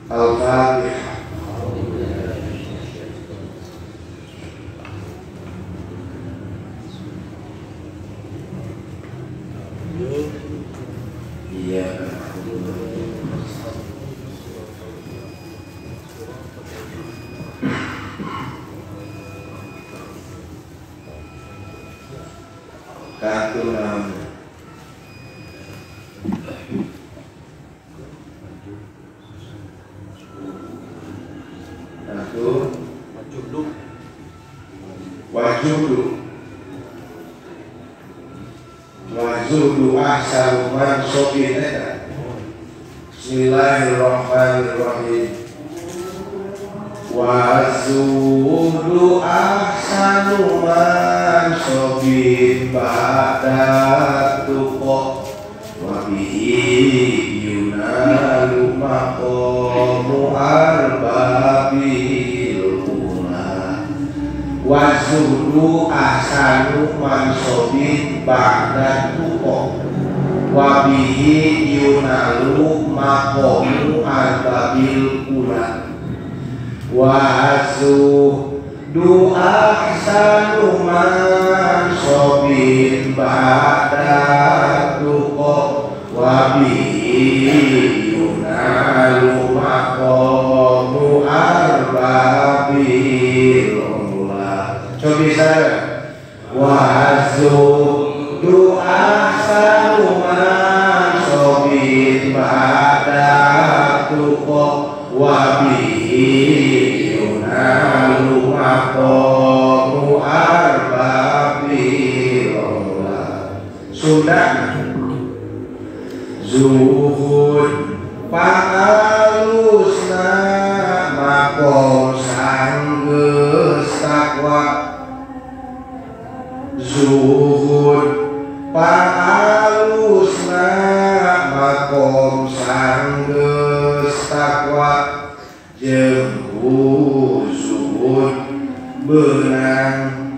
Al-Fatihah. Iya. Kartu nama kartu wajudu wajudu ahsanu mansobin. Bismillahirrahmanirrahim. Wazudu ahsanu mansobin ba'da tuqa wa bihi yunalu maqamu arbabil ula. Wazudu ahsanu mansobin ba'da tuqa wa bihi yunalu maqamu arbabil ula. Wazudu ahsanu mansobin ba'da tuqa wa bihi yunalu maqamu arbabil ula. Coba saya wazudu ahsanu mansobin ba'da tuqa wa bihi yunalu maqamu arbabil ula. Sudah zuhud pa'alusna maqam sanggeus takwa. Zuhud pa'alusna maqam sanggeus takwa. Jeung zuhud beunang,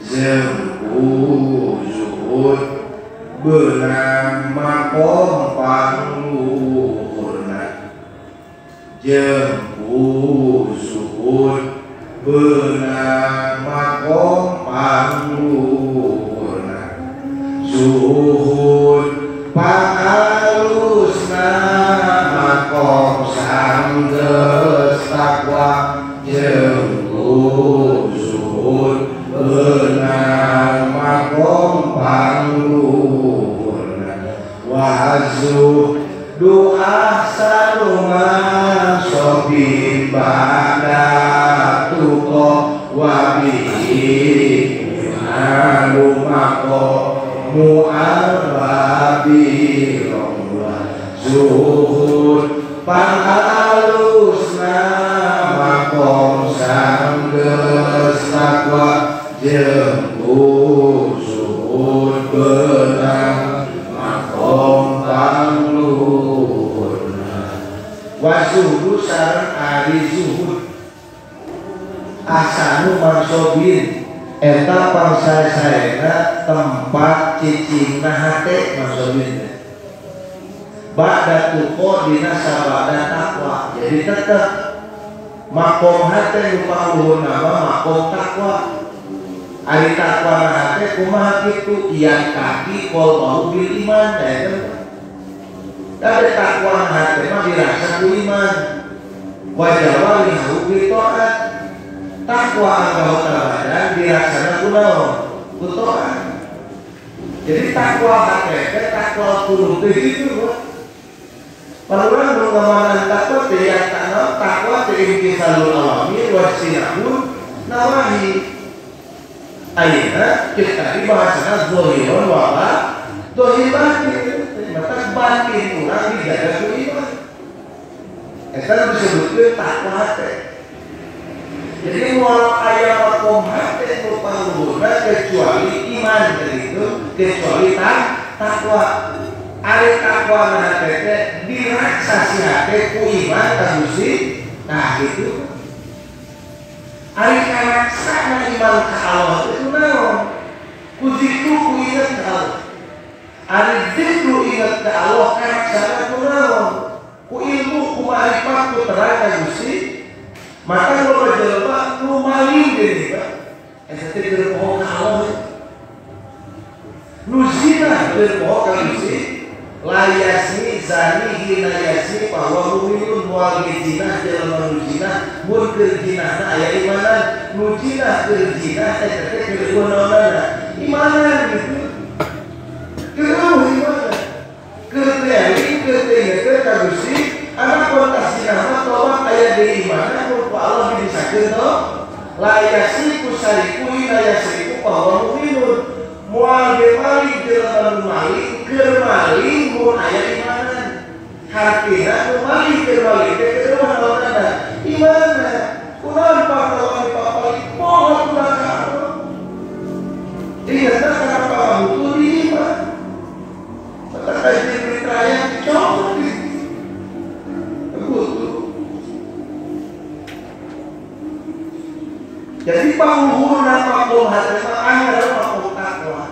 jeung zuhud beunang makom pangluhurna. Jeung zuhud beunang makom pangluhurna. Zuhud pa'alusna makom sanggeus takwa. Jeung zuhud beunang makom pangluhurna. Wazudu ahsanu mansobin ba'da tuqa wa bihi yunalu maqamu arbabil ula. Zuhud pa'alusna makom sanggeus takwa. Jeung zuhud beunang makom pangluhurna. Wazuhdu sareng ari zuhud ahsanu mansobin eta pangsae-saena tempat cicingna hate mansobin ba'da tuqa dina sabada takwa. Jadi tetep makom hate nu pangluhurna mah makom takwa. Ari takwa hate kumaha kitu yang kaki qalbahu bil iman. Tapi takwa hate mah dirasa ku iman. Wa jawarihu bi taat. Takwa anggota badan dirasana ku naon? Ku taat. Jadi takwa hate teh takwa qulub teh kitu. Paluran nu ngamanan takwa teh yang takwa teh imtithalul awamir wa sinabun nawahi. Ayeuna kita tadi bahasana zahiron wa zahir batin. Mata batin urang dijaga ku iman. Eta disebutkeun takwa teh. Jadi moal aya makom hate nu pangluhurna kecuali iman gitu, kecuali takwa. Ari takwa na hate teh diraksa si hate ku iman ka Gusti. Nah gitu. Ari karaksana iman ka Allah itu naon? Ku zikru ku inget ka Allah. Ari zikru inget ka Allah karaksana ku naon? Ku ilmu ku Maka loba jelema nu maling deui Pak. Eta teh keur poho ka Allah. Nu zina keur poho ka Gusti. La yasni zani hina yasni bahwa mu'minun moal ge zina jelema nu zina mun keur zinahna aya imanan, nu zina keur zina eta teh keur naonana? Imanan gitu. Keur imanan. Keur teh keur teh ka Gusti. Anak kontak zina mah tobat aya deui imanan mun ku Allah dibisakeun to. La yasriku sariku hina yasriku bahwa mu'minun. Moal ge maling jelema nu maling keur maling mun aya imanan. Hartina nu maling keur maling teh keur naonana? Imanan. Kunaon pahlawan papali poho kunaon ka Allah. Ingatna kana pabutuh di iman. Mata kaji berita aya dicopot butuh. Jadi panguhurna makom hate mah aya makom takwa.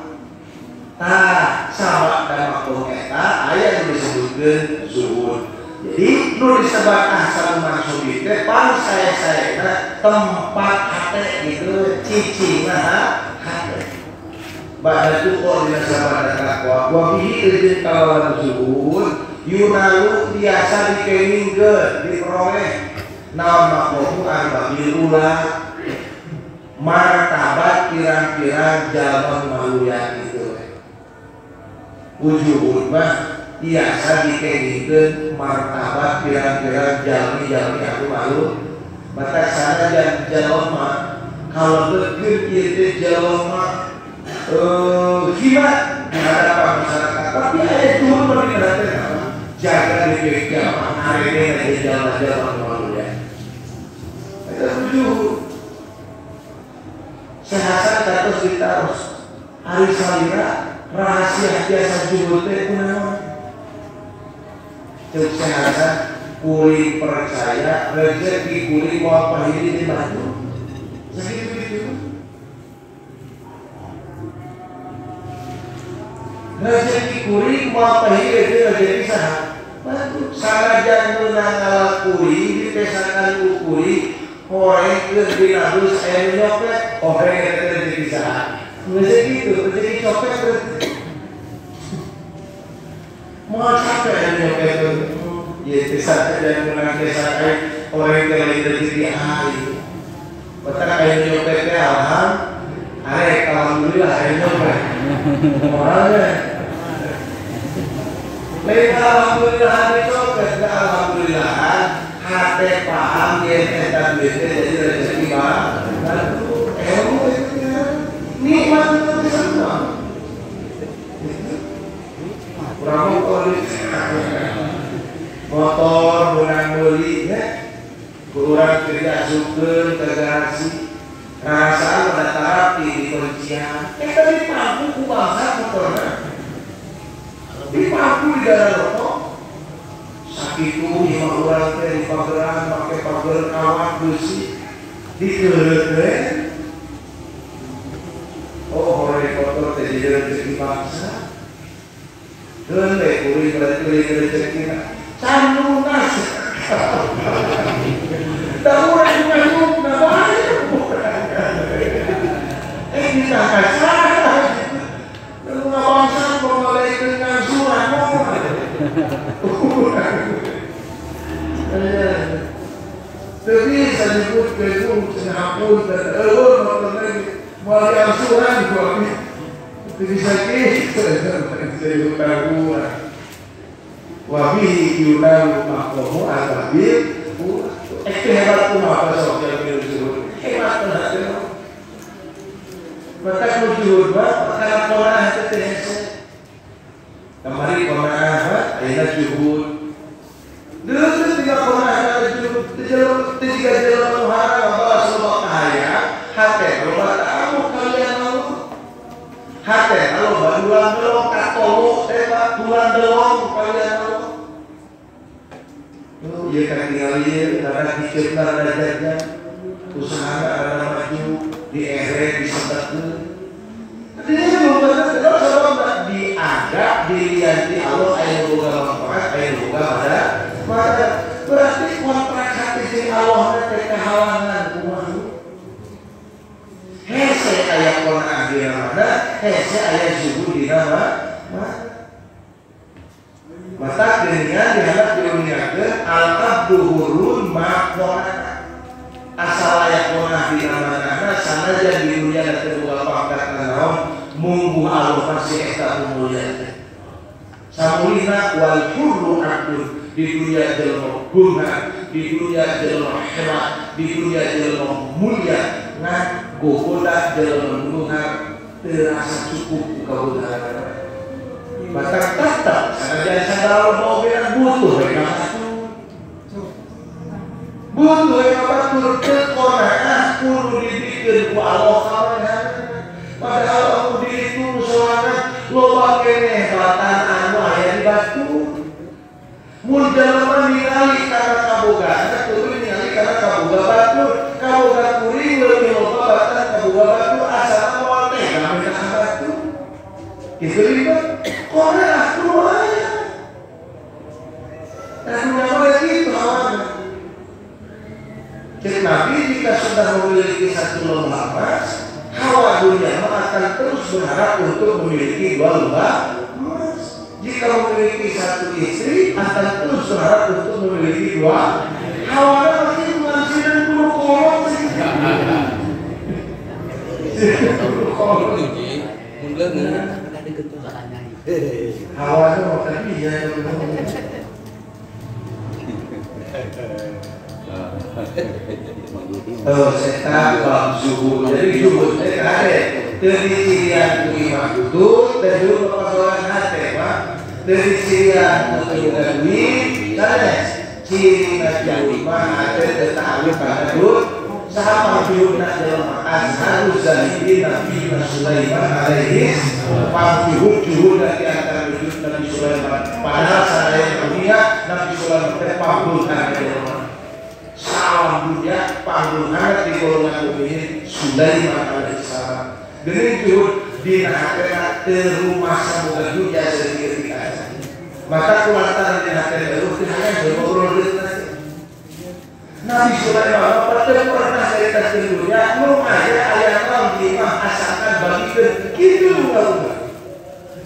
Tah sama dan makom eta aya nu disebutkeun zuhud. Jadi nu disebat ahsanul mansubi teh pang sae-saena tempat hate gitu, cicingna hate. Ba'da tuqor dina sabada takwa wa bihi jeung kalawan zuhud yunalu biasa dikengingkeun diperoleh naon makomu arbabil ula martabat pirang-pirang jalma maluya gitu. Wujuhud mah biasa dikengingkeun martabat pirang-pirang jalmi-jalmi aku malu. Maka sanajan jalma kalau beukeur ieu teh jalma hina di hadapan masyarakat, tapi aya turun perhatian jaga diri jalma arene aja jalma-jalma malu ya. Eta wujuhud. Sehasan kados ditaros ari salira rahasia biasa juhud teh kunaon? Ceuk sehasan kuring percaya rezeki kuring moal pahili di batu. Sakitu kitu. Rezeki kuring moal pahili di rezeki saha? Batu. Sanajan meunang ngalakuring dipesakan ku kuring horeng keur dinabus aya nu nyopet, horeng eta rezeki saha? Rezeki itu, rezeki copet berarti. Mau capek aya nyopet tuh. Ya desa dan menang desa kayak orang yang lain rezeki ah itu. Bahkan aya nyopet teh alham, arek alhamdulillah aya nyopet. Orangnya. Lain alhamdulillah aya copet, alhamdulillah. Hate paham yen eta duit teh jadi rezeki mah. Ilmu itu ya. Nikmat itu semua. Urang motor menang meuli ya. Ku urang keur diasupkeun ka garasi. Rasaan pada taraf di kuncian. Eta dipampu ku bangsa motorna. Dipampu di dalam rokok. Sakitu imah urang teh dipageran make pager kawat besi dikeureut we. Oh, horeng kotor teh jadi rezeki bangsa. Keun we kuring berarti rezeki can lunas. Da urang ngayupna bae. Eh kita kasar. Nu ngabangsa ngomongkeun ngangsuran moal. Teu bisa disebutkeun cenah ampun dan eueuh motor lagi moal diangsuran ku abdi. Teu bisa kitu saya hutang urang. Wa bihi yunalu maqamu al-babil. Eh hebat kumaha sok jalmi zuhud. Hebat teh. Maka zuhud mah perkara qanaah teh hese. Kamari qanaah ayeuna zuhud. Deus tiga qanaah zuhud teu jiga jelema nu haram balas loba kahayang, hate loba tamu kalian malu. Hate loba dulang delong katolok teh tulang delong kalian malu. Oh, ieu katingali ieu rada diceutna rada jajan. Usahana rada maju diere disedekkeun. Artinya loba sabab dianggap dilihat di Allah aya boga manfaat, aya boga pada maka berarti kontrak hati jeung Allah teh kahalang Mata geuningan dihandap diuningakeun al-abdu hurrun ma qona'ah. Asal layak qona'ah dina manahna sanajan di dunya teu boga pangkat nanaon mungguh Allah masih eta mulia teh. Samulina wal hurru abdun di dunia jelema guna, di dunia jelema hebat, di dunia jelema mulia, ngan gogoda jelema nunghar terasa cukup ku kabogaan. Batak tetap sanajan sagala loba oge butuh we ka batur. Butuh we ka batur teu qanaah kudu dibikeun ku Allah kamanehna. Padahal aku diri itu sorangan loba keneh batan anu aya di batur. Mun jelema ningali kana kabogaan, kudu ningali kana kaboga batur, kaboga kuring leuwih loba batan kaboga batur asal moal teh ka batur. Kitu libat qanaah kudu aya. Nah, dunia kitu hawana. Cek Nabi jika sudah memiliki satu lembah emas, hawa dunia akan terus berharap untuk memiliki dua lembah emas. Jika memiliki satu istri, akan terus berharap untuk memiliki dua. Hawa masih masih kudu kolot sih. Kudu kolot. Hawa itu mau tadi ya. Seta bab zuhud. Jadi zuhud teh kade teu dicirian ku imah butut dan zuhud papasoran hate Pak. Teu dicirian ku teu boga duit sanes. Cirina zuhud mah hate teu ta'alluq kana duit. Saha pangjuhudna jelema azharuz zahidin Nabi Sulaiman alaihi pangjuhud juhudna di antara wujud Nabi Sulaiman. Padahal sadaya dunia Nabi Sulaiman teh pangjuhudna jelema. Salam dunia panggungan di golongan mukminin Sulaiman alaihissalam. Geuning juhud dina hatena teu rumasa boga dunia saeutik aja. Maka kulantaran dina hatena eueuh teu hayang ngobrol deui. Nabi Sulaiman teu pernah carita di dunia nu aya aya naon di imah asalkan bagikeun kitu ngaruga.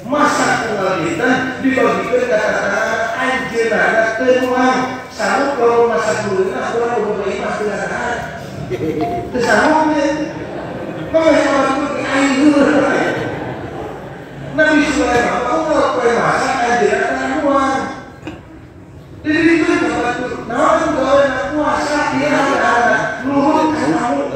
Masak unggal dinten dibagikeun ka tatangga anjeunna teu nuang. Sanggup kalau masak dulu, nah kurang boga imah teu dahar. Teu sanggup teh. Mah waktu aing. Nabi Sulaiman unggal poe masak anjeunna teu nuang. Jadi itu batur. Naon gawe puasa ieu dahar nurut ka tamu.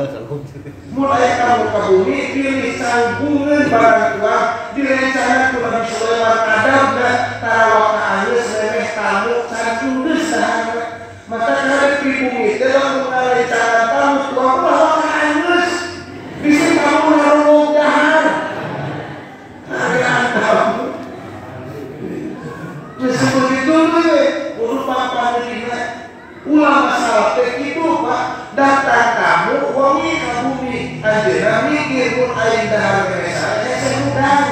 Mulai kamu ka bumi pilih sanggungeun barang tuang direncana ku Nabi Sulaiman adabna tarawaka anggeus remeh tamu can geus dahar. Maka kare pribumi teh lamun ngarencana tamu tuang ulah waka anggeus. Bisi tamu narungong dahar. Kareaan tamu. Geus begitu we kudu papandeurina. Ulah masalah teh kitu Pak, datang tamu wangi ka bumi anjeunna mikir mun aing dahar keneh sae hudang.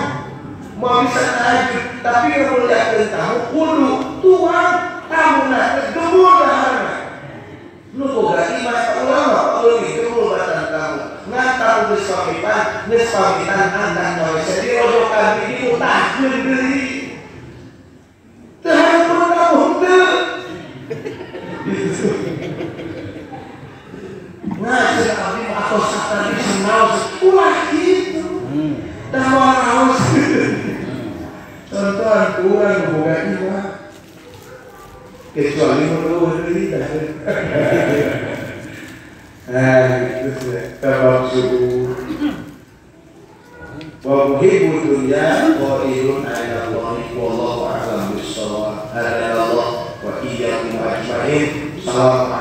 Moal bisa tahajud, tapi ngamuliakeun tamu kudu tuang tamuna teh gemul daharna. Nu boga imah ulama leuwih gemul batan tamu. Ngan tamu geus pamitan andak wae dirojokan di dimutahkeun deui. Teu hayang tamu teu. Nah, cek abdi mah atos tadi senaos ulah kitu. Dah moal raos. Contohan kurang boga imah. Kecuali mun eueuh deui dah. Nah, itu sebab subuh. Wa muhibbu dunya qailun ala Allahi wallahu a'lam bissawab. Hadallahu wa iyyakum ajma'in. Assalamualaikum.